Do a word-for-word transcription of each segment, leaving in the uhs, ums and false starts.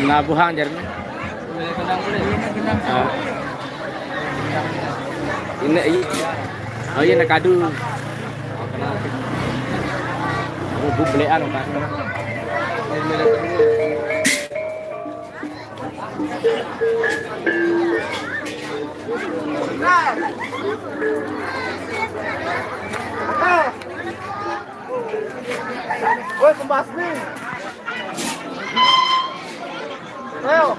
Nah, buhang jarnya. Ah. Ini, i-, oh iya, nak kadu. Oh, bu belean, Pak. Woi, kembas nih. Ayo.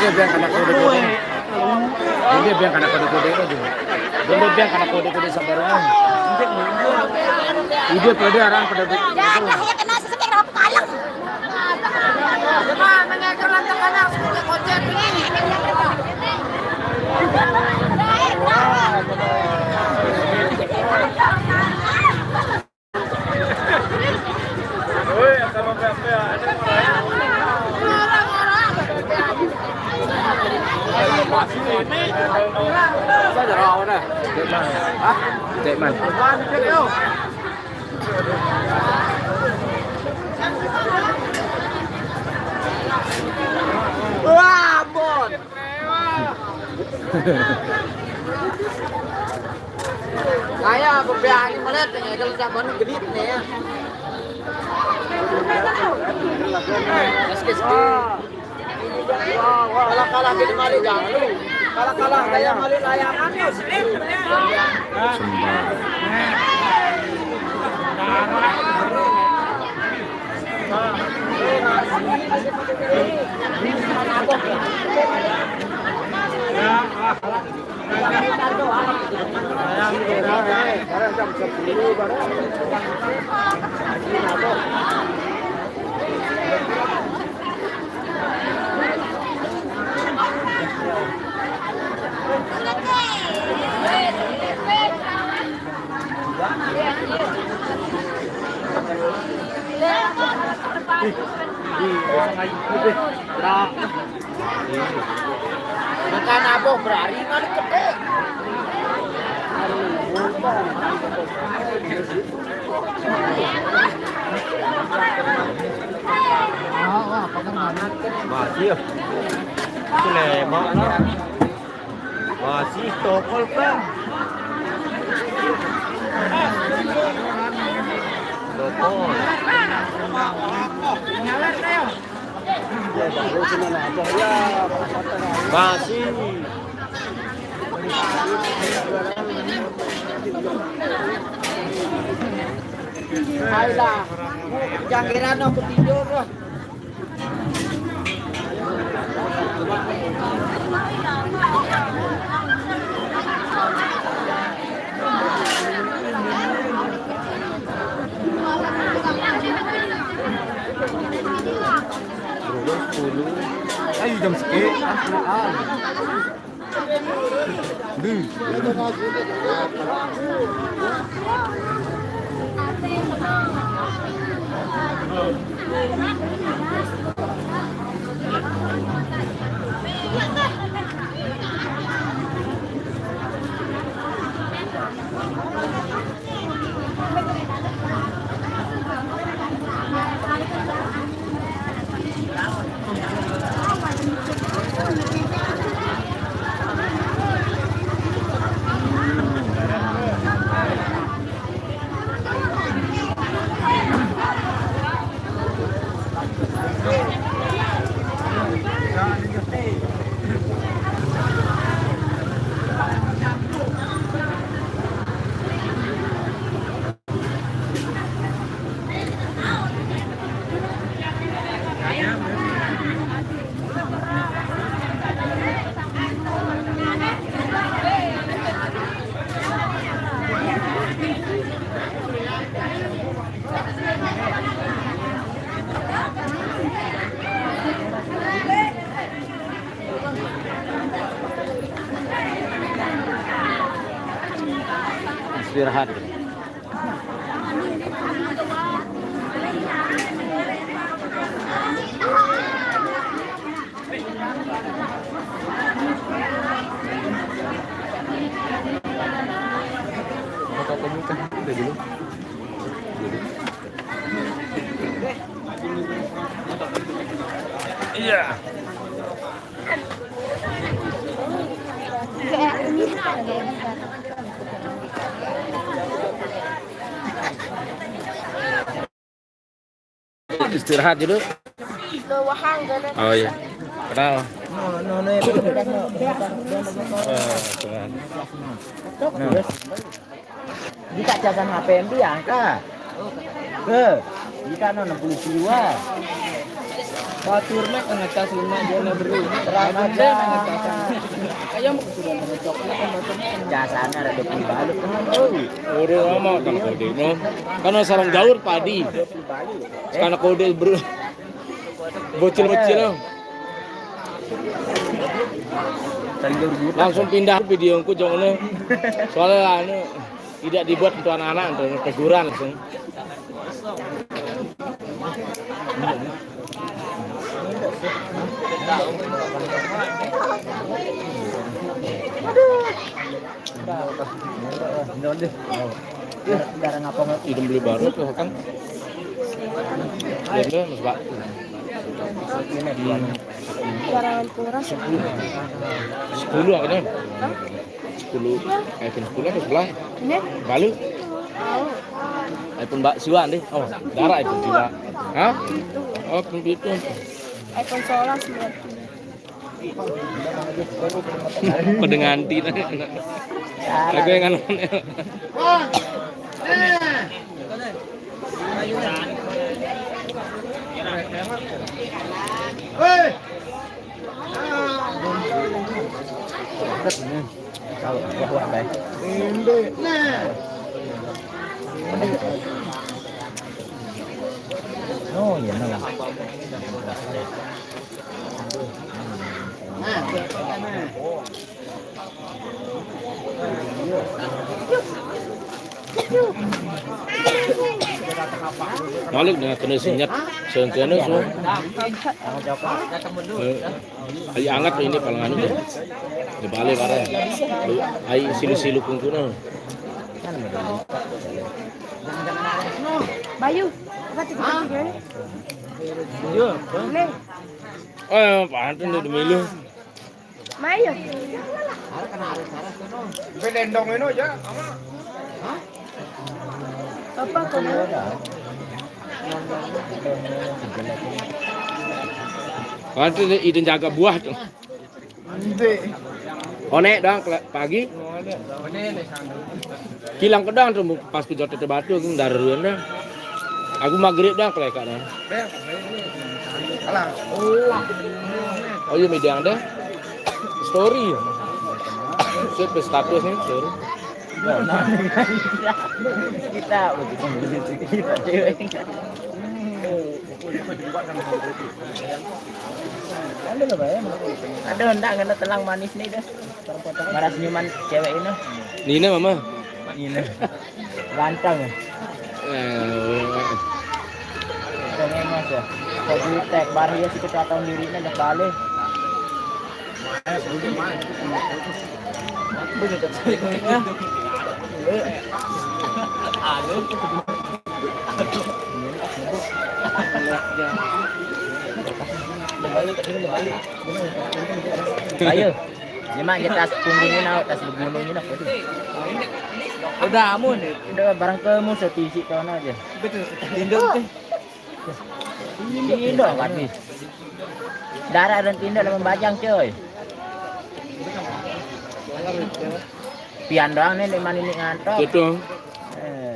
Dia biang kana kode-kode. Dia biang kana kode-kode aja. Dia biang kana kode-kode sabar aja. Dia pada orang pada. Dah, dah, ya kena sesekek berapa kaleng. Coba mengajar lantak anak sebagai kocek ini. Cek man. Hah? Cek man. Wah, bot. Saya beberapa melihat nih, kalau zaman genit nih ya. Meski kalau kalah kita malu ganggu. Kalau kalah kayak malu layangan ya. Makan apa berari mana kete. Masih ya. Sulema lah. Masih tokol kan. Tokol. Masih. Ayolah, janggiran aku tidur lah. Ayo jam sekian. Istirahat. Iya. Istirahat dulu. Oh iya. Kenal. Eh, Tuhan. Jika jangan H P M P angka. Ke. Jika no enam puluh dua. Batur mek ngecas lemak dia na beru. Terang aja ngecas. Ayam sudah ngecok nek batur. Jasana ada dua puluh balut. Oh. Ora ama kan kode no. Karena sarang gaur padi. Karena kode beru. Bocil-bocil. Langsung pindah video ku jongno. Soalnya anu tidak dibuat untuk anak-anak, untuk teguran langsung. Idem beli baru tuh kan. Dia bilang, "Mas, Pak." Hmm. Barangan kurang. Sepuluh akhirnya. Hah? Sepuluh, iPhone sepuluh atau sebelas? Ini? Balu? Tahu. iPhone Mbak Siwa deh. Oh, darah iPhone Siwa. Hah? Oh, iPhone itu. iPhone sebelas sembilan. Pada nganti lah. Aku yang anu. Hei. Nah. Oh, iya, nah. Nah, nah. Malik dengan kena senyap, sengkena semua. Eh, air hangat ini paling anu deh. Di balik barang. Lu, air silu-silu kungkuna. Bayu, apa tiga tiga? Iya. Boleh. Eh, pantun udah milu. Mayo. Tapi dendong ini aja, ama. Apa kau? Nanti ide jaga buah tuh. Nanti. Onek dong kela- pagi. Kilang kedang tuh pas ke Jotete Batu aku daruan dah. Aku maghrib dah keleka dah. Alah. Oh iya, media dah. Story. Siapa statusnya story? Kita begitu begitu kita cewek. Aduh, ndak kena telang manis nih dah. Marah senyuman cewek ini. Nina, mama. Nina. Ganteng. Eh. Kau memang sih. Kau jutek, bar dia sih ketahuan dirinya dah balik. Ayo. Ini mah kita punggungnya nak, tas gunungnya nak. Udah amun. Udah barang kamu setisi tahun aja. Betul. Indo tuh. Indo kan nih. Darah dan tindak dalam bajang coy. Pian doang nih lima ini ngantok. Betul. Eh.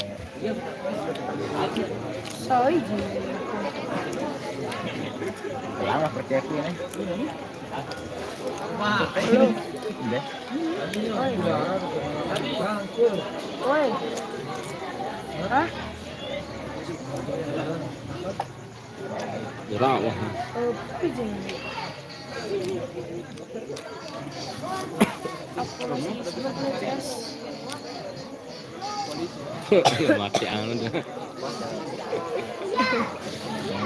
Sorry. Lama percaya aku ini. Belum. Udah. Oi. Oi. Hah? Gerak lah. Oh, apa jadi? Aku masih sudah beli tes. Mati anu dah.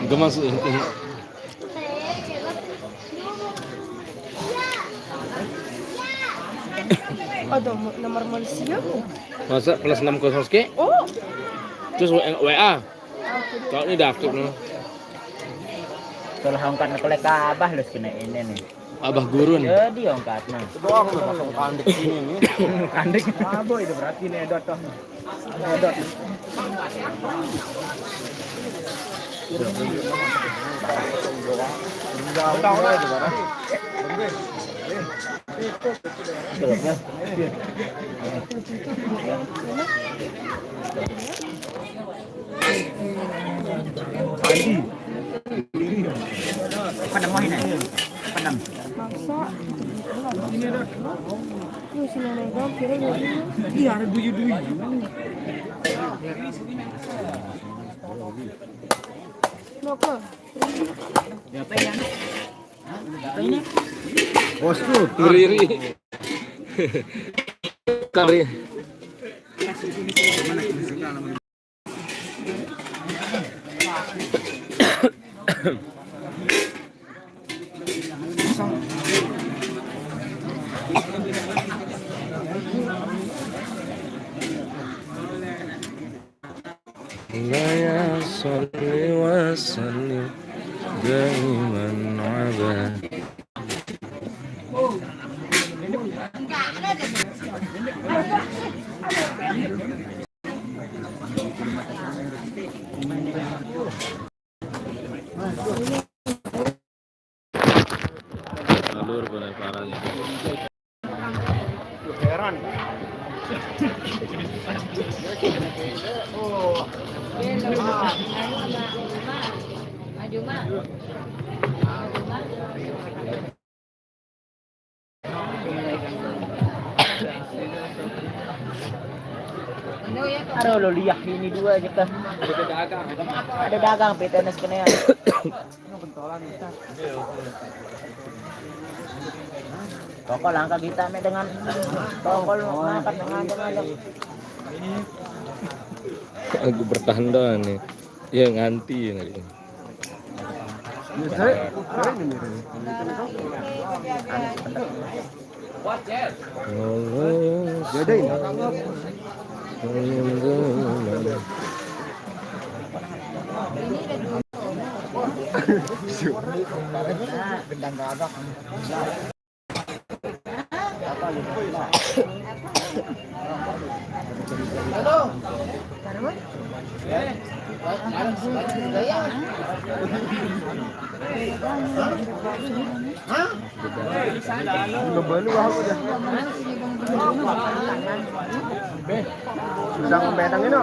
Gemas. Ada mo- nomor Malaysia. Masa plus enam kosong sekian? Oh. Terus W A. Kalau ini dah aktif no. Kalau angkat nak kolek abah lu kena ini nih. Abah gurun. Jadi angkat nah. Itu doang udah masuk kandik sini nih. Kandik. Mabuk itu berarti nih dot toh. Nih dot. Tahu lah itu barang. Andi. Iya, ada duyu-duyu. Mau ke? Bosku, ngeri. Kari. Maulanaya shalli wa sallim daiman abad. Alur boleh parahnya. Heran. Aduh, lo liah ini dua aja kan. Ada dagang P T N S kena ya. Toko langka kita me dengan toko lu ngangkat dengan dengan. Aku bertahan doang nih. Ya nganti ya tadi. Ya, saya, saya ini mirip. Beda ini. Gendang gagak. Ngebalu aku dah. Sudah ngembetang ini.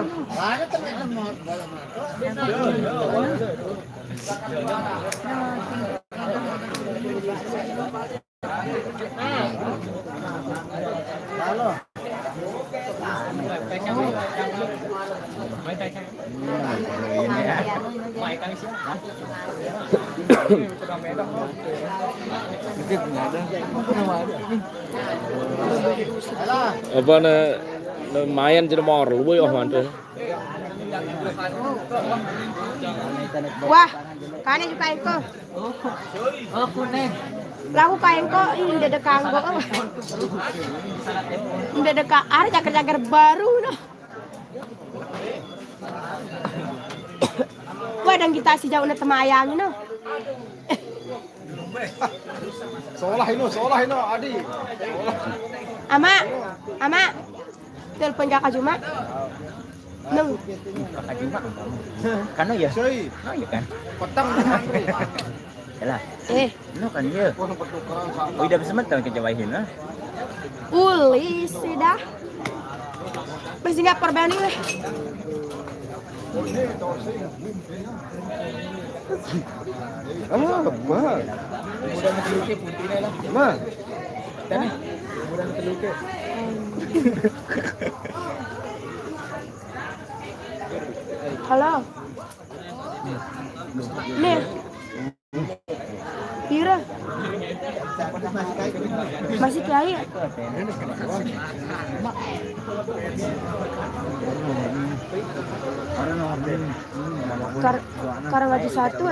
Apa na, na mayan jadi mor, lu boy, oh, mantu. Wah, kane juga engko. Lagu kae engko, ih, ndede kanggo. Ndede ka, are jager-jager baru, no. Wah, dan kita si jauh na temayang, no. Solah ini, solah ini, Adi. Ama, ama, telepon Kakak Juma. Neng. Kakak Juma. Kan ya? Soi. Oh, iya kan? Petang. Yalah. Eh. No kan ya? Oh, udah semet kan kejawahin, ah? Uli sih dah. Masih nggak perban ini. Apa? Udah ngeluke putihnya lah. Ma. Tadi. Udah ngeluke. Halo. Nih. Pira? Masih kiai. Kar, kar ngaji satu.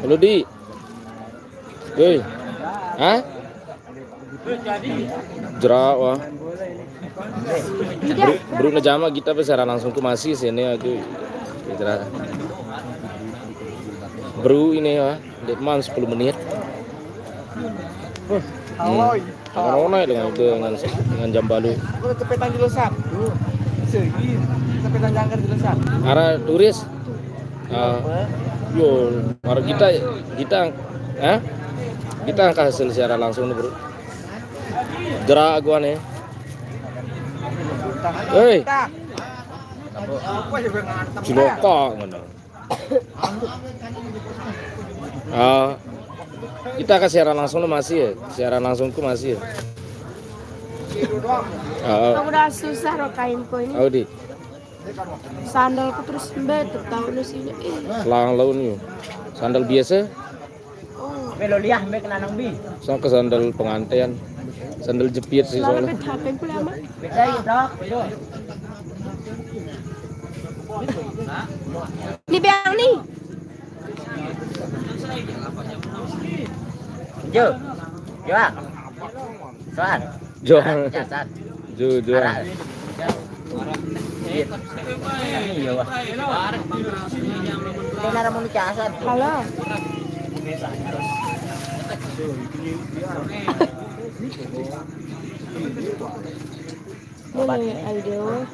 Halo, Di. Hei. Hah? Jera, wah. Bru, bru na jama kita pe siaran langsung ku masih sini aku. Jera. Bru ini ya, de'it man sepuluh menit. Hmm. Dengan onai dengan itu, dengan, dengan jam balu. Aku cepetan dulu Sabtu. Segi, cepetan jangkar dulu Sabtu. Arah turis. Ah, yo, mari kita, kita, eh? Kita angkat hasil siaran langsung nih, Bro. Gerak gua nih. Hei. Cilaka ngono. Ah. Kita ke siaran langsung lu masih ya? Siaran langsungku masih ya? Oh, aku udah susah rokain ko ini. Oh, di. Sandalku terus mbet, tahu lu sih. Ih. Lang laun yuk. Sandal biasa? Oh. Melo liah mbek nanang bi. Soalnya ke sandal pengantin. Sandal jepit sih soalnya. Selalu H P ku lama. Beda ya, Dok. Ini biang nih. Jo. Joang. Soan. Joang. Jasan. Jo, Joang. Iya, wah. Ini nara mau casan. Halo. Mana ya, Aldo?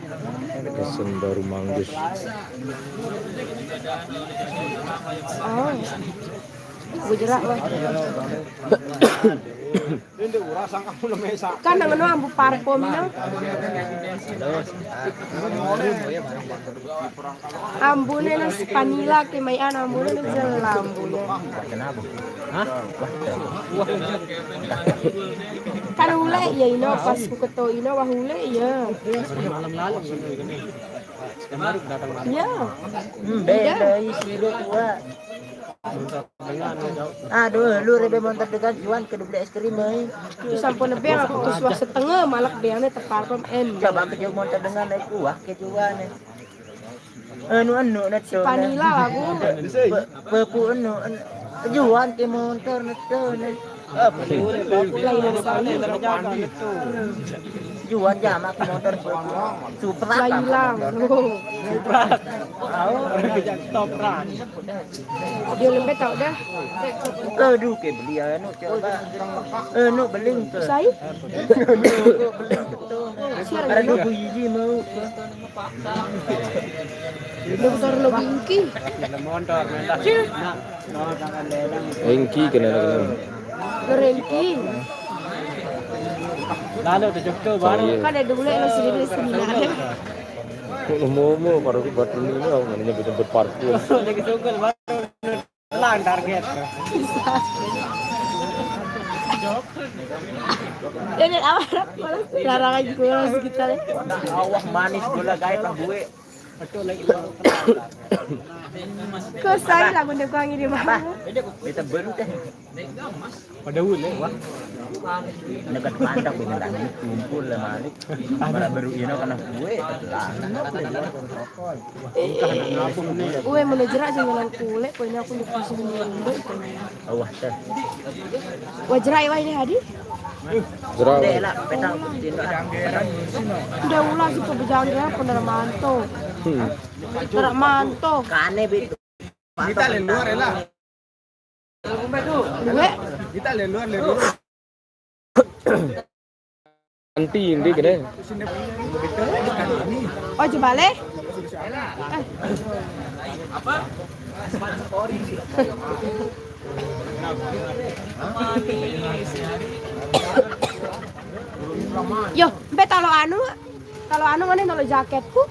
Pesen baru manggus. Oh. Gue jerak, wah. Kan nang anu ambu parfum, no? Ambune nang Spanila ke mai an ambune nang jela ambune. Kenapa? Hah? Kan ule ya ino pas ku keto ino wah ule ya. Malam lalu. Kemarin datang malam. Ya. Hmm, beda isi dua tua. Aduh, lu rebe montor dengan cuan ke beli es krim, eh. Terus sampun nebe aku tuh suah setengah malak beane teparfum en. Coba ke jauh montor dengan naik kuah ke cuan, eh. Anu, anu, neto. Spanila aku. Pe-, pepu, anu, anu. Juan ke montor neto, ne. Lah, iya, sekali. Juan jamak ke montor Supra. Lah, hilang. Supra. Tahu? Toprak. Dia lembek tau dah. Aduh, ke beli anu coba. Anu beling ke. Sai? Anu beling ke. Siar ada lagi. Dua biji mau. Dokter lo bingki. Engki kena kena. Gerengki. Lalu tujuh tu baru. Kan ada dulu yang sini sini ada. Mau mau baru buat ini lah, namanya betul-betul parkir. Lagi sungguh baru. Lang target. Ini apa? Larangan gue harus kita. Awah manis gula gaib lah gue. Kau saya lagu ni kau ini mah. Kita baru teh. Pada ule wah. Dekat pandak dengan tadi kumpul lah malik. Pada baru ini kena gue lah. Ue, mau jerak sih ngelang kulek, pokoknya aku nyukur sih ngelang kulek. Wah, teh. Wah, jerak, wah, ini Hadi? Jerak. Udah ulah sih kau berjalan dia pun darah manto. Hmm. Darah manto. Kane begitu. Kita le luar lah. Gue? Kita le luar le luar. Nanti ini kena. Oh, coba le. Eh. Yo, mbe talo anu. Kalau anu mana nolo jaketku?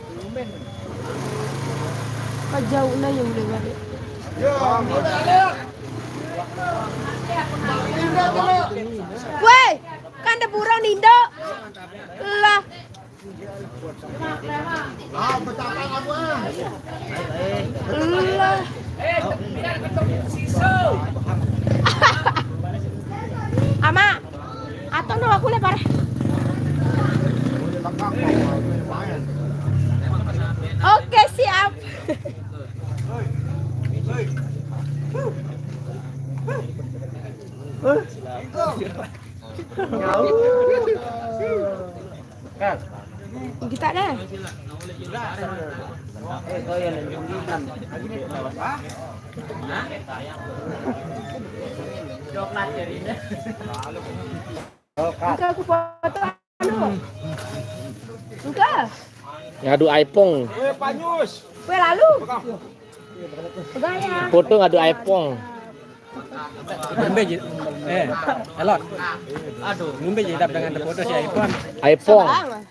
Kejauhnya yang udah balik. Weh, kan ada burung nindo. Lah. Lah. Ama, atau no aku lepar. Oke, siap. Kita deh. Enggak, aku foto anu. Enggak. Ngadu iPhone. Weh, Panyus. Weh, lalu. Pegang. Pegang ya. Foto ngadu iPhone. Ngumbe ji-, eh, Elot. Aduh, ngumbe jadi dengan foto si iPhone. iPhone. Sekarang.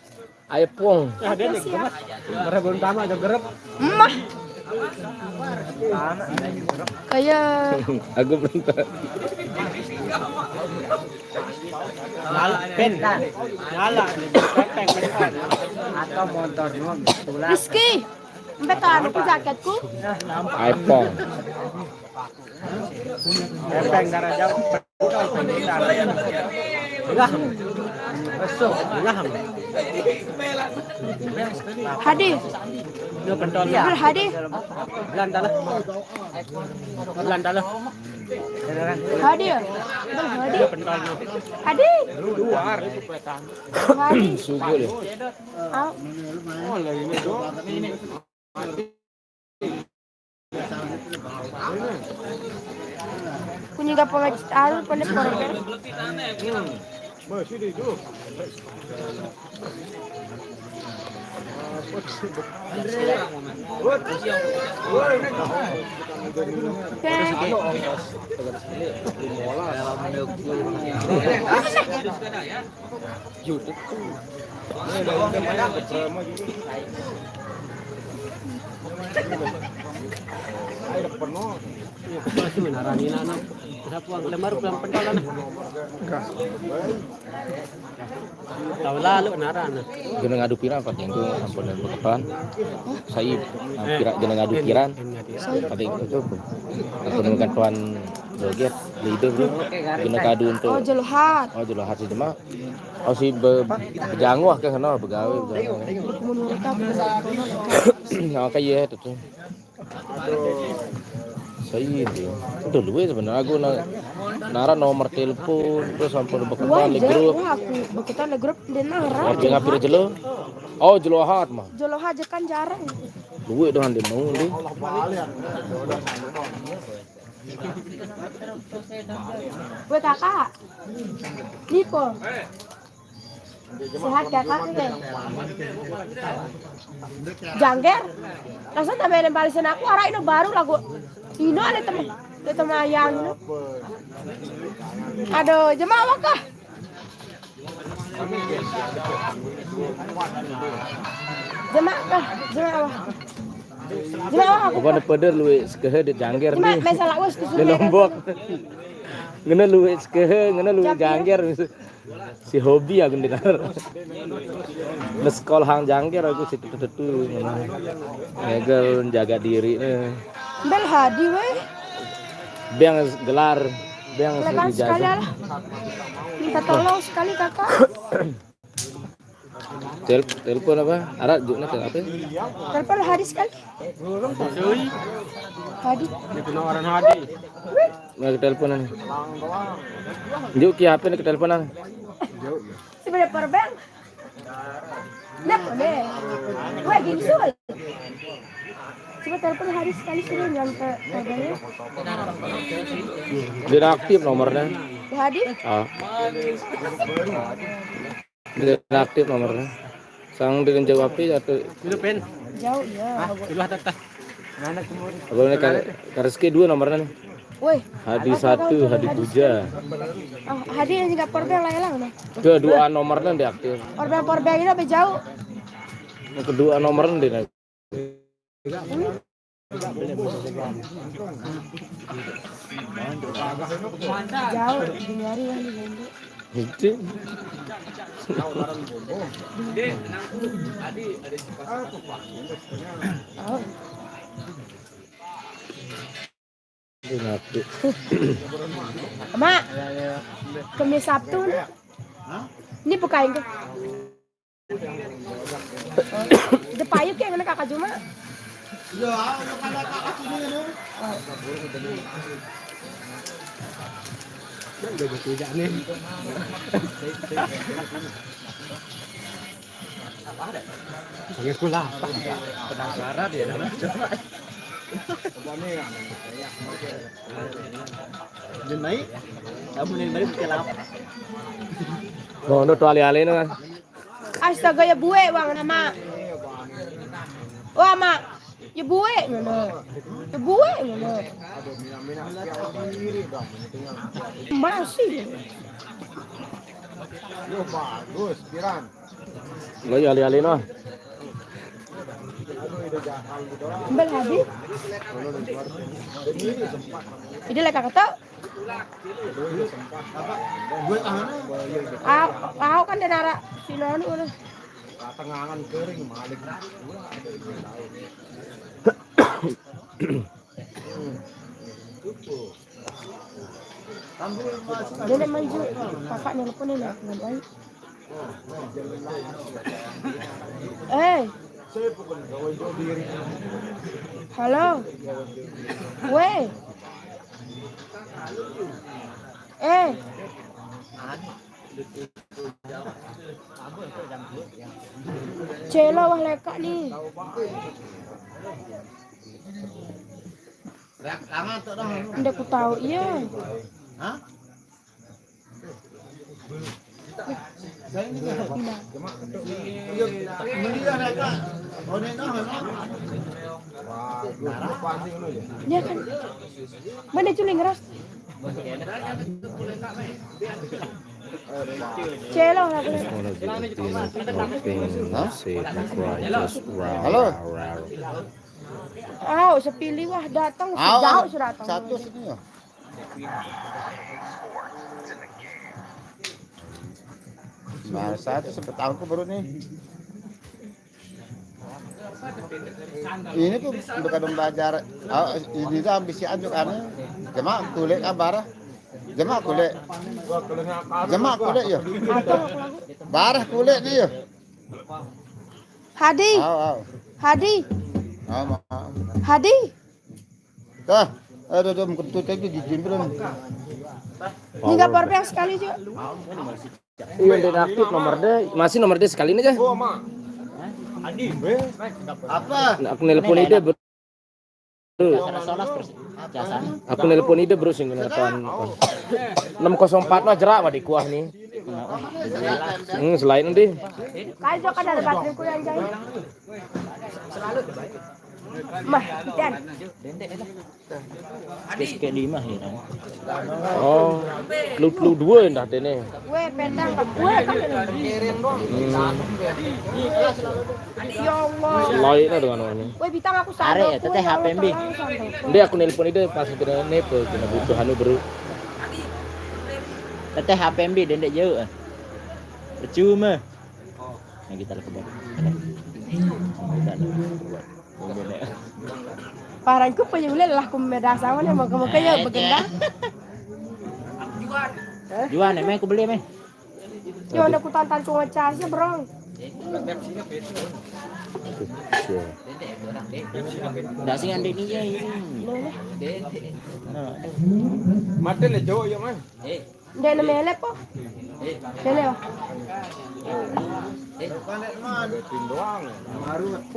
iPhone. Ya, dia nih, gemes. Berapa belum tamat aja gerep. Emah. Kayak aku belum tahu. Nyala, Pin. Nyala. Peng, peng, peng. Atau motor nuan, tulah. Rizky, empat tahun aku jaketku. iPhone. Peng, darah jauh. Udah. Besok, udah. Hadi. Dia pentol. Hadi. Belanda lah. Belanda lah. Hadi ya? Bang, Hadi. Hadi. Hadi. Subuh dia. Au. Kunyi gak pengaji taruh pada program. Masih menarani anak. Kenapa uang lemar pulang pentol anak? Tahu lalu narana. Kena ngadu pirang, Pak Jenggo, ampun, dan bekepan. Saib, pirang, kena ngadu pirang. Tapi itu, ampun, dengan tuan joget, leader, bro. Kena kadu untuk. Oh, jelohat. Oh, jelohat sih, cuma. Oh, si be-, bejangguh ke sana, begawe, begawe. Menurut aku, nah, kayak iya, itu tuh. Saiki. Itu luwe sebenarnya aku na-, nara nomor telepon, terus sampai beketan di grup. Wah, aku beketan di grup, dia nara. Tapi ngapir jelo? Oh, jelohat mah. Jelohat aja kan jarang. Luwe dengan dia mau, dia. Weh, kakak. Nipo. Sehat kakak, oke. Jangger. Langsung tambah yang balisan aku, arah ini baru lagu. Ino ada teman, ada teman ayang, ino. Aduh, jemaah kah? Jemaah kah? Jemaah kah? Jemaah aku. Bukan peder luwe sekehe di jangger. Jemaah nih. Masalah wes di Lombok. Ngene luwe sekehe, ngene luwe jangger. Si hobi aku dengar. Nah, sekolah hang jangkir aku si tetu-tetu. Ngegel jaga diri nih. Bel Hadi weh. Biang gelar, biang lekan ijazah. Sekali lah. Minta tolong sekali kakak. Tel-, telepon apa? Arah jukna ke apa? Telepon Hadi sekali. Hadi. Dia kena orang Hadi. Nah, keteleponan. Juk ki H P ni keteleponan. Sebenarnya power bank. Nah, boleh. Wah, gini suruh. Coba telepon Hadi sekali suruh nyampe kodenya. Dia aktif nomornya. Hadi? Ah. Dia aktif nomornya. Sang dia jawab apa atau itu pen? Jauh ya. Dulu ada tah. Apa ini kar-, Kareski dua nomornya nih? Woi. Hadi satu, Hadi Puja. Ah, Hadi yang juga power bank lah ya lah, nah. Kedua nomornya dia aktif. Power bank, power bank ini apa jauh? Yang kedua nomornya dia. Jauh, di hari yang di Bondo. Itu. Oh. Mak, Kemis Sabtu nih. Ini bukain tuh. Udah payu kayak ngene kakak Juma. Iya, udah pada kakak Juma ini. Udah betul nih. Apa ada? Pengen pulang. Penasaran ya, coba. Dia naik, kamu yang balik kelap. Oh, no, tuh ale-ale no. Astaga, ya buek bang nama. Wah, Mak. Ya buek ngono. Ya buek ngono. Masih. Yo, bagus, Piran. Lo ya ale-ale no. Mbel Hadi. Ini lek kata. Au kan denara sinonu. Tengangan kering malik. Dia nak maju. Kakak nelpon ni nak. Eh. Halo. Weh. Eh. Celo wah lekak ni. Ndak ku tahu iya. Dia kan mana culing ras? Celo lah. Halo. Au, sepilih wah datang, sejauh sudah datang. Satu sini ya. Nah, saya tuh sempet tahu baru nih. Ini tuh bukan belajar. Oh, ini tuh ambisi aja kan. Cuma kulit abar. Jema kulit. Jema kulit ya. Barah kulit ni ya. Hadi. Au, au. Hadi. Au, ma. Hadi. Dah. Aduh, aduh, kentut aja di jimbran. Ni enggak power bank sekali juga. Iya, dia aktif nomor dia. Masih nomor dia sekali aja. Apa? Aku nelpon ide, bro. Aku nelpon ide bro sing kena tahun enam kosong empat lah jerak wadi kuah ni. Hmm, selain nanti. Kajo kan ada bateraiku yang jahit. Mah, ikan. Kes ke lima ya. Oh, lu lu dua dah dene. Weh, pendang tak gue kan. Hmm. Ya Allah. Lainnya dengan ini. Weh, bintang aku sama. Are, teteh H P M B. Dia aku nelpon ide pas kita nelpon, kita butuh anu bro. Teteh H P M B dendek jauh. Percuma. Nah, kita lah kebal. Parangku pa yule lah ku meda sama ne moga-moga ya begenda. Juan, emang aku beli, men. Yo, ada ku tantan ku ngecasnya, bro. Ndak sih ngandik ni ya ini. Mati le jauh ya, man. Ndak na mele po. Mele.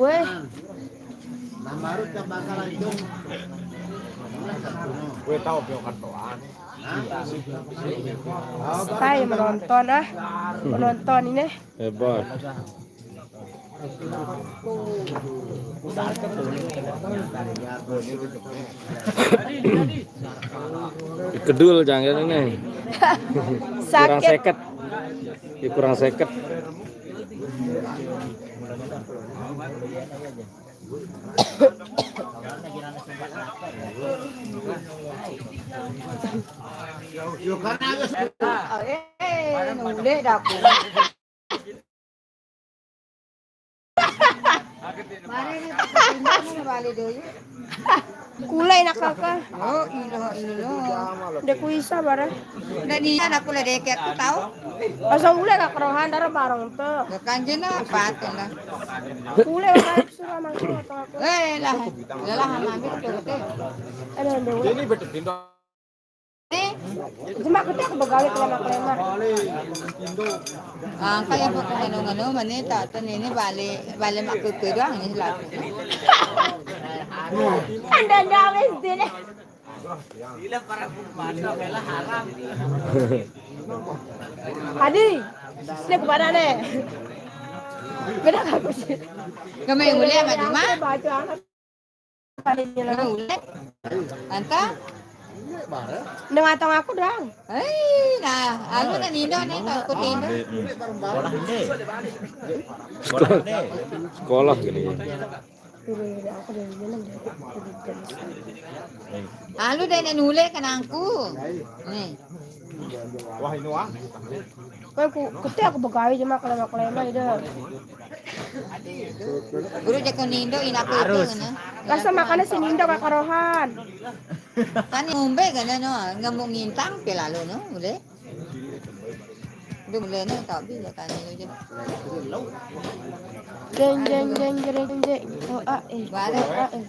Weh. Kue tahu pio katoan. Stay menonton ah. Menonton ini. Hebat. Kedul jangan ini. Kurang seket. Ya, kurang seket. Eh, nulih dah aku. Kulai nak kaka. Oh, ilah, ilah. Dia kuisa barang. Dan iya nak kulai dek aku tahu. Asal ulai nak kerohan darah barang tu. Kanjeng apa tu lah? Kulai barang suruh mangkuk atau aku. Eh lah, lah ambil tu. Ada ada. Ini betul pintu. Jemak kita aku begawe kelama-kelama. Ah, kaya aku nganu-nganu mana tak tu ni balik balik mak kuku doang ni lah. Anda dah mesti ni. Hadi, sini aku mana ni? Kena aku sih. Kami boleh sama Juma? Baca anak. Anta? Nang atong aku dong. Hei, nah, aku nak nindo nih, tak aku nindo. Sekolah ini. Sekolah gini. Turun dari aku dari mana, dari aku dari jam sembilan. Lalu deh, nek nule kenangku. Nih. Wah, ini wah. Kan ku, kete aku begawe cuma kalau maklema itu. Guru jeko nindo ina aku itu. Harus. Ngene. Rasa makannya si nindo kakarohan. Kan ngombe kan no, ngemu ngintang pe lalu no, udah. Udah mulai no, tak bisa kan ini aja. Jeng, jeng, jeng, jeng, jeng. Oh, ah, eh. Bareng. Oh, ah, eh.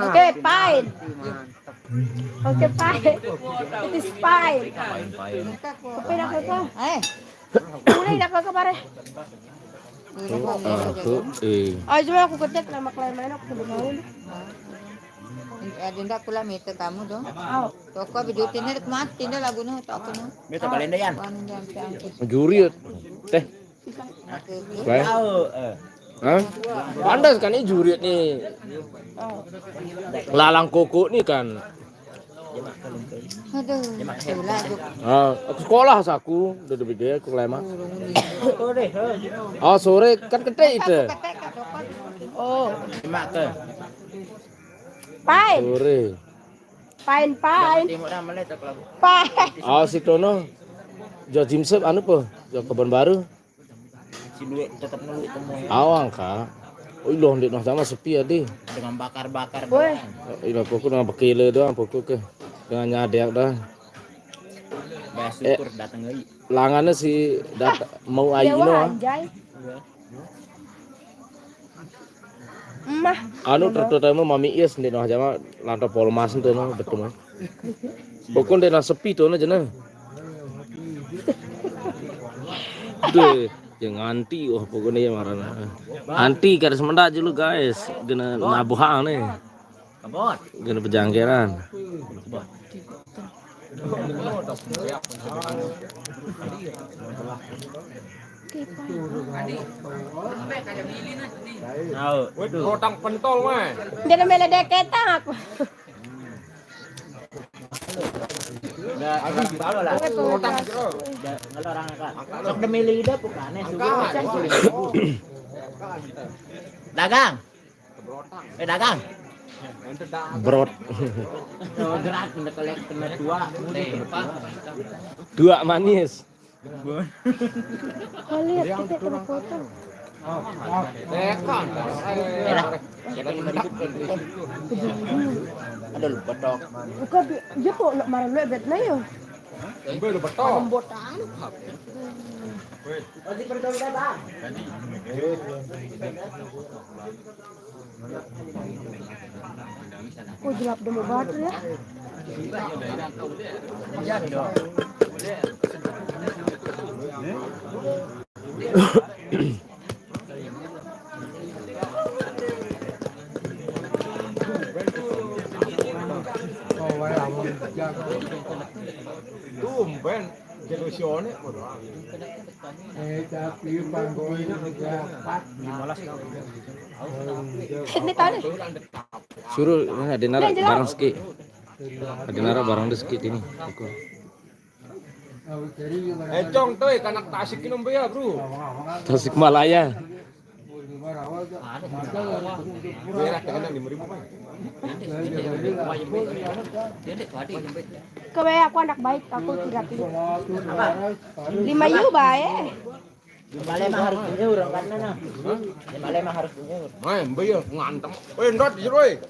Oke, fine. Oke, fine. It is fine. Fine, fine. Kopi nak apa? Eh. Mulai nak apa, pare? Aku, eh. Ayo, coba aku ketik nama klien main, aku udah mau. Eh, Dinda, aku lah meter kamu dong. Oh. Toko video ini mati dah lagu no, toko no. Meter kalian dah, Yan. Juri, teh. Baik. Tahu, eh. Hah? Pantas kan ini jurit nih. Lalang koko nih kan. Aduh, sekolah juga. Ah, aku sekolah aku, udah dibege aku lema. Oh, sore kan kete itu. Oh. Pai. Sore. Pain, pain. Pain. Ah, si Tono. Jo Jimsep anu po? Jo Kebon Baru. Si duit tetap nulu temu. Awang ka. Oh, ilo ndek noh sama sepi ade. Dengan bakar-bakar doang. Ilo pokok dengan bekele doang pokok ke. Dengan nyadek doang. Bah syukur datang lagi. Langannya si dat mau ai ino. Anjay. Emah. Anu terutama mami is ndek noh jama lanto polmas ento noh betul mah. Pokoknya ndek nah sepi tuh nah jenah. Deh, yang anti wah pokoknya ya marana. Anti kada semendak dulu guys, gena nabuhang nih. Gena pejangkeran. Tahu. Wih, rotang pentol mah. Dia mele deketan aku. Enggak, enggak tahu lah. Rotang jero. Enggak, kalau orang angkat. Sok demi lidah bukan, eh, suruh. Dagang. Eh, dagang. Brot. Oh, gerak, udah kelek kena dua. Dua manis. Kau lihat kita kena potong. Ada lupa dok. Bukan, dia kok nak marah lu bet na yo. Ambil lu betok. Lembotan. Oh, gelap demo batur ya. Tumben, jadi si Onek, bodoh. Ini tadi. Suruh, nah, Denara barang siki. Denara barang de siki ini. Eh, Cong, tuh, kanak Tasik ini, ya, bro. Tasik Malaya. Merah, jangan lima ribu, Bang. Kewe aku anak baik, aku tidak. Lima yu bae. Lima lima harus menyuruh kan, nah. Lima lima harus menyuruh. Main, bayar, ngantem. Eh, ndot, jero, eh.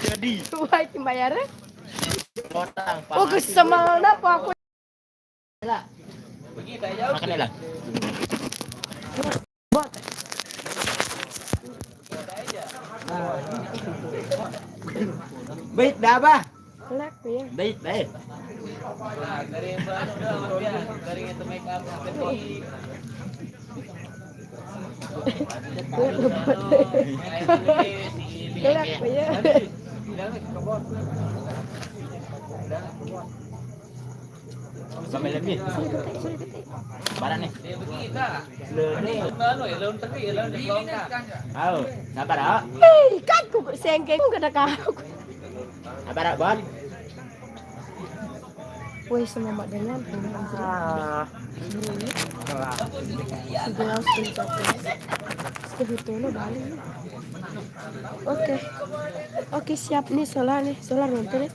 Jadi. Wah, iki bayar, eh? Oh, kesemal napa aku? Makan lah. Baik, dah, Bah. Kelak ya. Baik, baik. Kelak ya. Sampai lebih. Barang nih. Ni. Ayo, sabar, ah. Hei, kan ku sengke ku kena kau. Sabar, ah, Bon. Woi, selamat dengan pulang, Zri. Ah. Sudah langsung capek. Sekehutono balik. Oke. Oke, siap nih, solar nih. Solar nonton nih.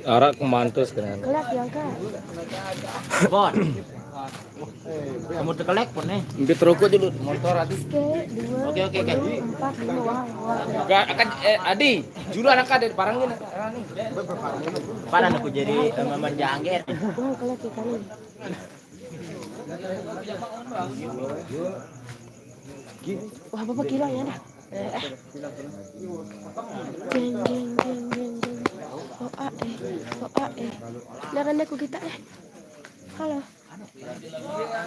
Arak kemantus kan. Kelak yang kan. Bon. Kamu tekelek pun nih. Ambil rokok dulu. Motor tadi. Oke, dua, oke, oke, oke. Empat, lima, wah, wah. Gak akan, eh, Adi, juru anak ada parang gini. Parang aku jadi eh, mama jangger. Wah, kelak ya kali. Wah, apa kira ya dah. Eh, eh. Jeng, jeng, jeng, jeng, jeng. Oh, ah, eh. Oh, ah, eh. Nah, kan aku kita eh. Halo.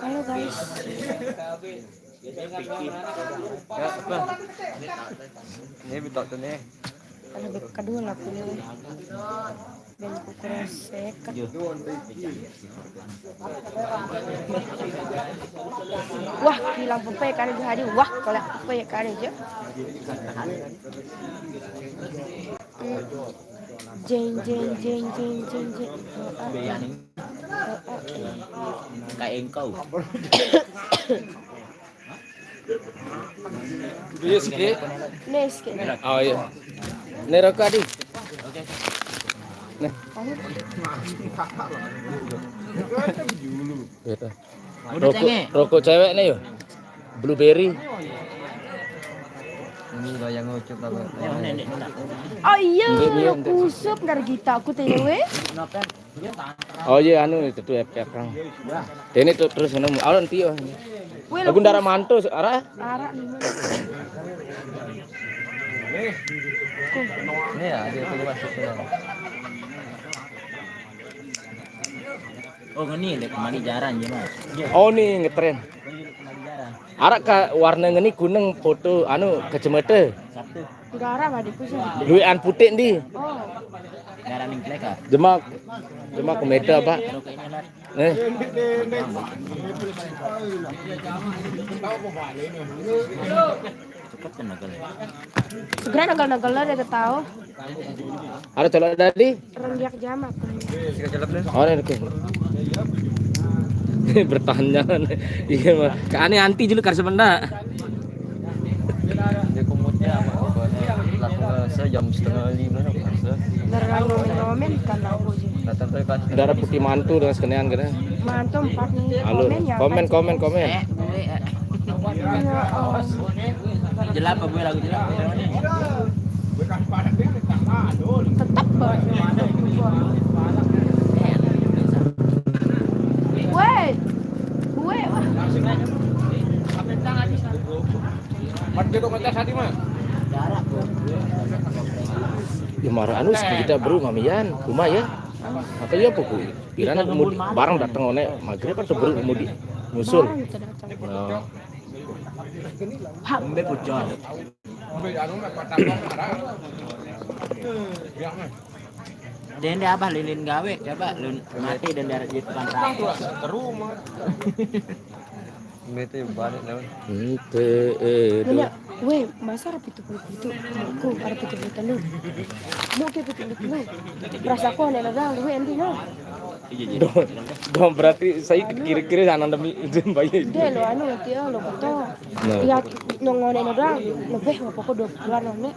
Halo, guys. Ya, apa? Ini betok tuh nih. Kalau kedua lah punya. Dan kukurang seket. Wah, hilang pepe kan aja hari. Wah, kalau pepe kan aja. Jeng, jeng, jeng, jeng, jeng, jeng. Oh, ah, ah, ah. Kayak engkau. Iya, sikit. Nih, sikit. Oh iya. Ini rokok, Adi. Nih. Gitu. Udah Rokok, cenge. Rokok cewek nih, yo. Blueberry. Ini udah yang ngucup apa? Yang nenek nenek. Oh iya, lo kusup ngar kita aku T W. Kenapa? Oh iya, anu itu tuh F K Kang. Ini tuh terus ngono. Awan tio. Wih, Aku ndarah mantus, arah. Arak nih. Ini ya, dia tuh masuk ke dalam. Oh, ini dek kemari jaran ya, Mas. Oh nih ngetren. Kemari jaran. Arah ke warna ngeni kuning foto anu kacamata. Satu. Gara mah di pusat. Duit an putih ndi. Oh, Jaran yang kelek ah. Jemak jemak komeda, Pak. Kalau kayaknya lah. Eh, Cepet kan nagal. segera nagal-nagal lah dia tahu. Ada colok tadi. Renggiak jamak. Oh, ini tuh. Bertanya. Iya, Mas. Kane anti julu kar sebentar. Dia kumutnya apa? Langsung saya jam setengah lima nih, Mas. Gara ngomen-ngomen kan aku aja. Datang ke pas. Darah putih mantu dengan sekenian kene. Mantu empat nih. Halo. Komen ya. Komen, Pak. komen, komen. Eh, gue eh. Ya, oh. Jelap apa gue lagu jelap? Tetap banget. Woi. Gue wah. Mat gitu ngetes tadi mah. Ya marah anu kita bro ngamian, rumah ya. Apa ya pokoknya. Pirana kemudi barang datang one maghrib atau bro kemudi nyusul. Barang kita datang. Nah, Embe pucol. Dende abah lilin gawe coba lu mati dan darat di tukang rawa. Ini tuh balik dah. ente eh Nanya, weh, masa ada pitu puluh pitu? Aku ada pitu puluh telu. Mau ke pitu puluh telu. Rasa aku aneh lah, gue endi no. dong, dong berarti saya kira-kira sana demi demi bayi. Deh lo anu nanti lo betul. Nah. Ya nongone no doang. Lebih apa kok dua puluh an nih.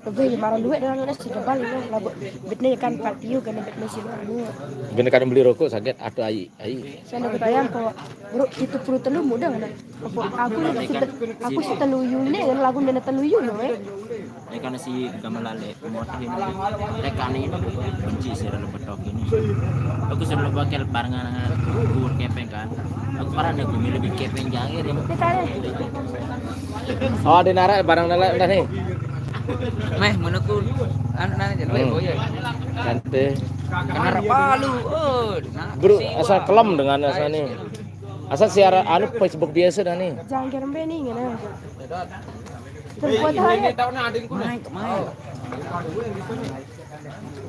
Lebih lima ratus duit doang nih sudah balik lo. Lagu bitnya kan empat piu kan bitnya sih anu. Gini kadang beli rokok sakit atau ai ai. Saya dapat ayam kok bro itu puluh telu mudah kan. Aku aku aku seteluyu ini kan lagu dari teluyu no eh. Ya karena si gamelan le motor ini. Lek ane ini benci sih dalam betok ini. Aku selalu bakal barengan dengan kur kepeng kan. Aku parah nih gue lebih kepeng jangir ya. Ini tadi Oh, ada narak barang narak udah nih. Meh, mana ku anak nanya jadi Hmm. boy ya. Kante. Kenapa lu? Oh, nah, Bro, asal kelem dengan asal nih. Asal siaran anu Facebook biasa dah nih. Jangan kira mbe nih ngene. Perbuatan Main kemana?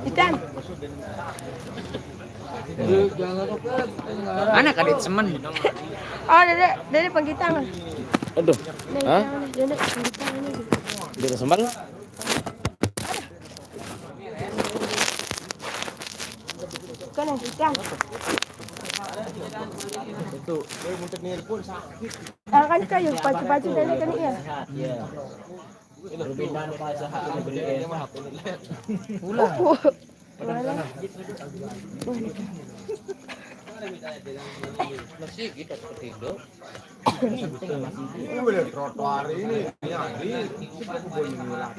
Ikan. Anak adik semen. Oh, dari dari penggitang. Aduh. Nih, Hah? jangan, dari penggitang ini. Dia semen. Nah, Ujang. Itu, dia muntut nelpon sakit. Ah, kan kayu, pacu-pacu dari kan iya. Iya. Berbeda nih, Pak, S H A beri. Ulang. Mana? Masih gitu seperti itu. Ini udah trotoar ini, ya, di kebun ini lah.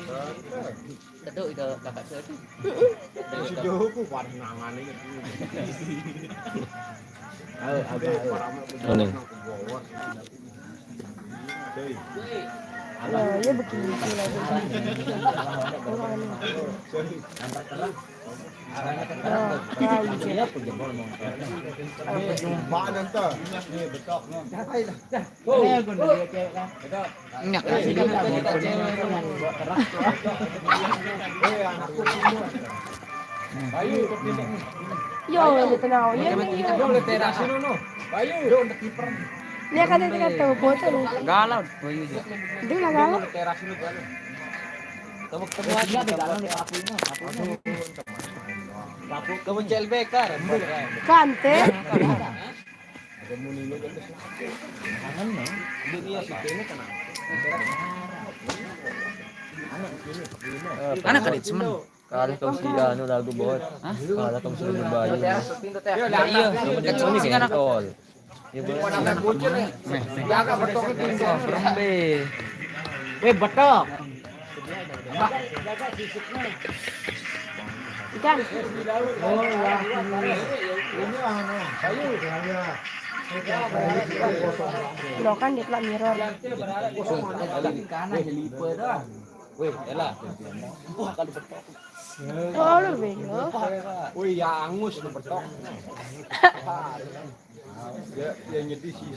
Kedok itu kakak saya tuh. Dari sejauh ku pada nangan ini. Ayo, abah, ayo. Mana? Ya, ya begini lagi. Sorry. Nah, nah, iya. Apa jumpa nanti? Ini betok, no. Ini aku nih, dia cewek, kan? Betok. Nyak. Eh, ini kita cewek, kan? Buat keras, tuh. Eh, anakku semua. Bayu, ikut ini. Yo, ini tenang. Iya, iya. Boleh teras ini, no. Bayu. Yo, untuk kiper. Ini akan ada kata bocah, no. Galau, Bayu, ya. Dia lah galau. Boleh teras ini, Bayu. Kamu ketemu aja di dalam, di kapunya, kapunya. Kamu C L B K, kan? Kante. Anak kadit semen. Kalah tong si anu lagu bot. Hah? Kalah tong si lagu Bayu. Iya, iya. Dekat sini kan aku. Tol. Ya, Bang. Meh, meh. Jaga betok itu. Oh, berembe. Weh, betok. Ikan. Oh, iya. Ini anu. Lo kan dia telah mirror. Weh, elah. Wah, kalau betok. Oh, lu bego. Wih, ya angus lu betok. Ya, ya nyedih sih.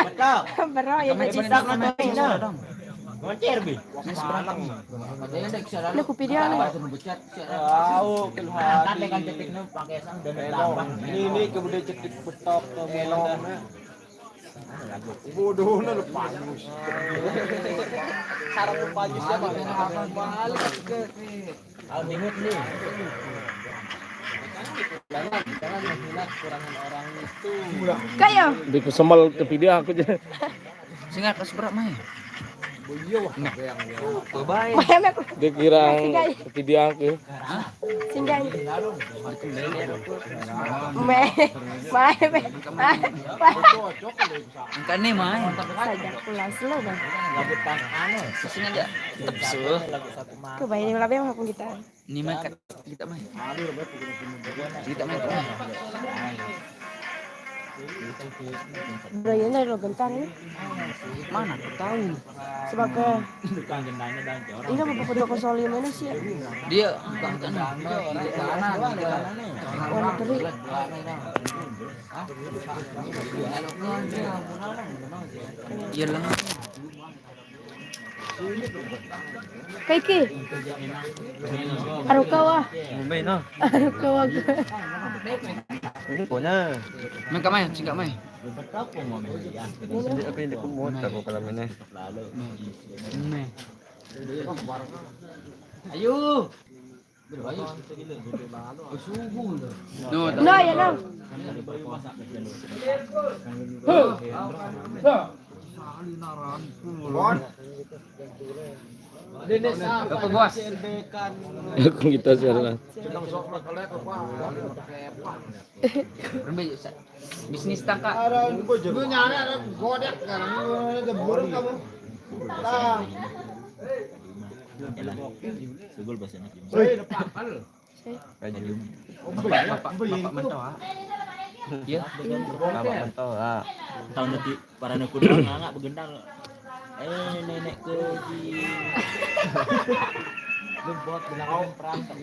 Betok. Bro, ya nyedih sih. Moncer, Bi. Wah, malang. Ini kopi dia nih. Tahu, keluar. Ini, ini kemudian cetik betok ke melon. Bodoh, nah, lepas. Sarap lepas, ya, Bang. Balik ke. Al Minggu nih. Jangan, jangan menghina kekurangan orang itu. Kayo. Di kusemal ke video aku aja. Singa kas berak, Mai. Oh, iya, wah. Nah. Yang, yang. Tuh, baik. Wah, enak. Dia kira video aku. Hah? Singgah. Meh, meh, meh. Engkau nih, Mai. Saja pulang slow, Bang. Lagu tang anu. Sini aja. Tepsul. Kebayang lagu yang aku kita. Ini mah kat-, kita mah. Kita mah, kita mah. Bro, ini dari lo gentar ini. Mana aku tahu. Sebab ke ini apa foto kosong lima ini sih? Dia bukan kan. Warna teri. Iya lah. Kaiki. Arukawa. Ngombe, no. Arukawa. Ini punya. Main kamai, singkat mai. Jadi aku yang dikemut, aku kalau ini. Nih. Ayo. No, no, ya, no. Apa, Bos? Aku kita salah. Rembe, bisnis tangka. Lu nyari ada godek kan? Lu burung kamu. Nah. Sugul bahasa Inggris. Hei, Pak. Bapak, bapak, bapak mentoa. Iya. Bapak mentoa. Tahun nanti para nekun orang anak begendang. Eh, nenek ke di. Lu buat bilang perang tak.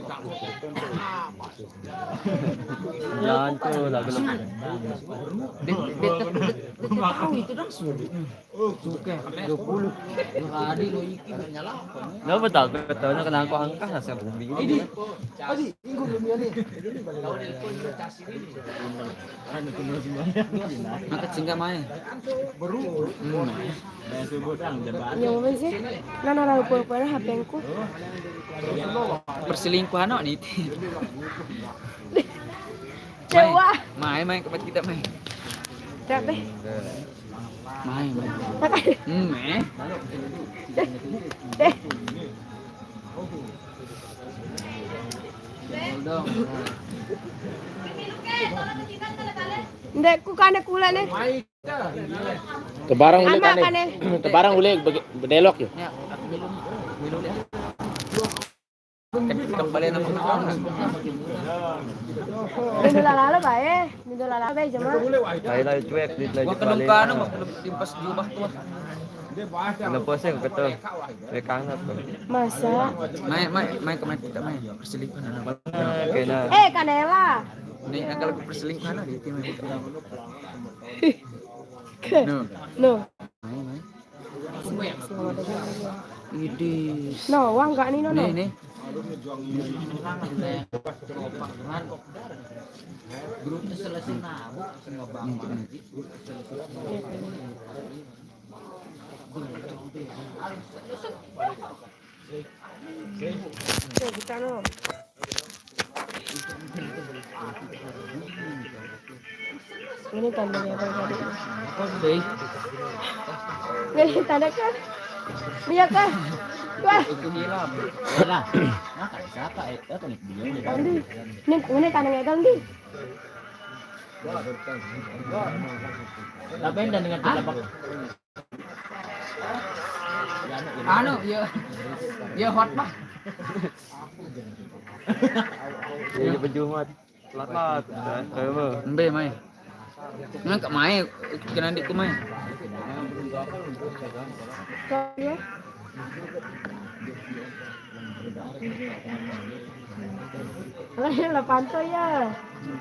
Jangan tuh, lagu lu. Dia, dia, dia, dia, dia tahu itu dong sudah. Suka dua puluh. Tadi lo iki menyalahkan. Kenapa takut? Tahunya kena aku angkat, saya bingung. Ini. Adi, ingkung lu ni. Angkat singgah mai. Baru. Hmm. Yang mana sih? Nana lalu pura-pura H P-ku. Perselingkuhan, no, ni. Coba. Mai, mai, ke tempat kita, mai. Siap deh. Mai, mai. Makanya. Hmm, mai. Deh. Ndek ku kane kula ne. Tebarang ule kane. Tebarang ule bedelok ya. Minta lala bae, minta lala bae jema. Lai lai cuek, dit lai cuek. Wah, kedung kanu, wah, kedung timpas jubah tuh. Kena pusing betul. Dia kangen tuh. Masa? Mai, mai, mai ke mai kita mai. Perselingkuhan anak. Kena. Eh, Kanela. Nih, kalau perselingkuhan anak itu mai. No. No. Mai, mai. Ini. No, wah enggak nih, no, no. Nih, nih. Grupnya selesai nabok, semua bang. Ini tandanya apa tadi? Ini tanda kan? Iya kan? Wah. Itu hilang. Nah, siapa? Eh, apa nih? Dia. Tadi. Ini, ini tandanya kan, di? Tapi dengan kita. Anu, ya, ya hot mah. Iya, pejumat. Telat lah. Embe mai. Nang kak mai, kena di ku mai. Lah, lah panto ya.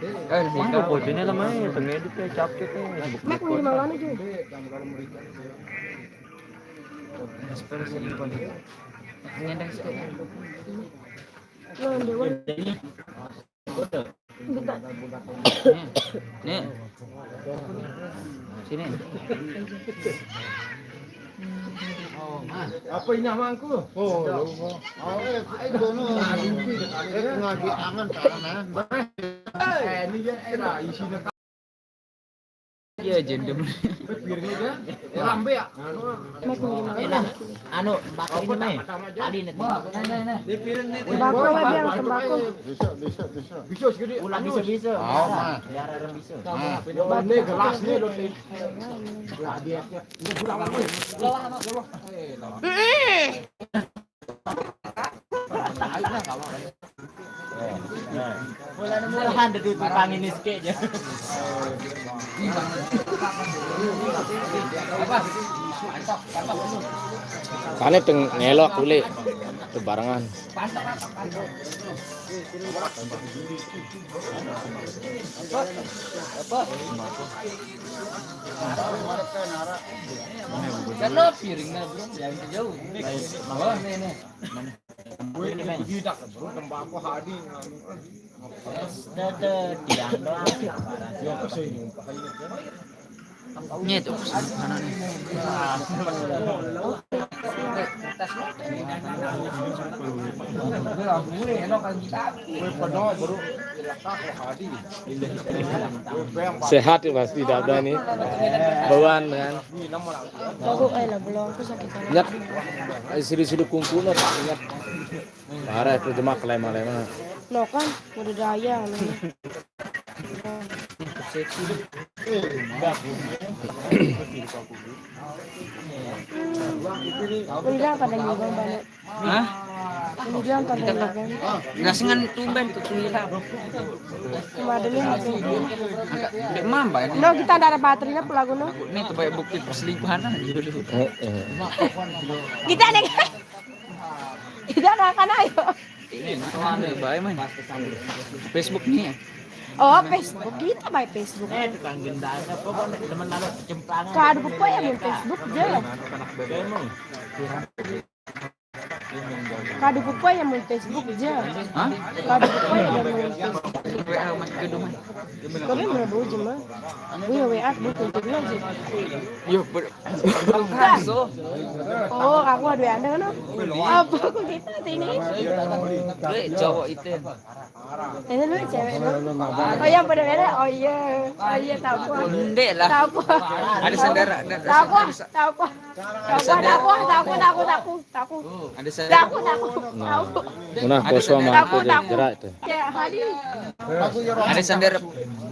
Eh, sih, bojone lemah ya, tengah itu kayak capcus ya. Mek mau di mana, Ju? Ngendang sih. Nah, Dewan. Nih. Nih. Sini. Apa ini amangku? Oh, eh, eh, kono. Eh, ngaji angan tanah. Eh, ini dia, eh, lah, isinya. Iya, jendem. Piringnya dia. Lambe ya? Anu, bakal ini mai. Tadi nih. Tembakau lah dia, tembakau. Bisa, bisa, bisa. Bisa segede. Ulah bisa, bisa. Oh, mah. Biar ada bisa. Nah, ini gelas nih, lo nih. Lah, dia. Ini budak apa? Malahan dadi tukang ini sikit aja. Kane teng ngelok kulit tebarangan. Karena piringnya belum yang jauh. Oh, nih, nih. Gue ini kita bro, tembakau hadi. Ada tiang doang. Yo, kesini. Nya itu, sana nih. Sehat ya pasti, tidak ada nih bawaan kan. Lagu, eh, lagu lo, aku sakit banget. Nyat, eh, sidu-sidu kungkuna, nyat. Parah itu jemak lema-lema. No kan, udah daya. Ini apa ada nyumbang banyak? Hah? Ini apa ada nyumbang? Nggak sengan tumben ke kuila. Cuma ada nih, oke. Agak gede mamba ini. No, kita ndak ada baterainya pelagu no. Ini tuh banyak bukti perselingkuhan aja dulu. Kita ada. Kita ada kan, ayo. Ini nah, anu bae, man. Facebook nih ya. Oh, Facebook kita bae Facebook. Eh, tukang gendang apa kok teman lalu cemplangan. Kado buku ya main Facebook aja. Anak bebek. Kadu kupa yang main Facebook je. Hah? Kadu kupa yang main Facebook. W A Mas Kedung. Kami mana bau je mah. Gue W A aku Facebook aja. Yo, ber- Kaso. Oh, aku ada anda kan? Apa aku kita sini? Gue cowok itu. Ini lu cewek lu. Oh yang pada beda. Oh iya. Oh iya tahu aku. Ndek lah. Tahu aku. Ada sendera, ada Tahu aku. Tahu aku. Tahu aku. Tahu aku. Tahu aku. Tahu aku. Tahu aku. Ada sendera. Tahu aku. Tahu aku. Tahu aku. Nah, poso sama aku dia jerak itu. Ya, Hadi. Ada sendera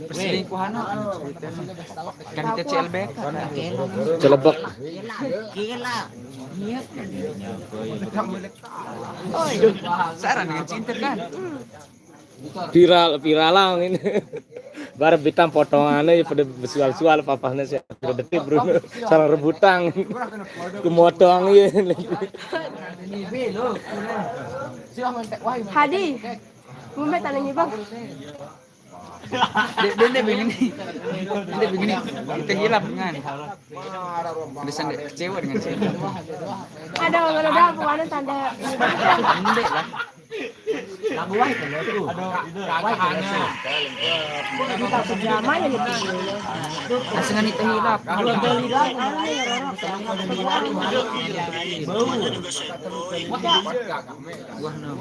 perselingkuhan. Kan kita C L B K. Celebek. Saran dengan cinta kan. Viral, viral lah ini. Bareng bintang potongannya ya pada besual-sual papahnya sih. Detik bro, salah rebutang. Kemotong ya. Hadi. Mumbai tanah nyibang. Dia dia dia begini. Dia begini. Kita hilap dengan. Ada sendera kecewa dengan saya. Ada mana dah bukan tanda. Ndek lah. Lama ya lebih. Langsung kita hilap. Wah no.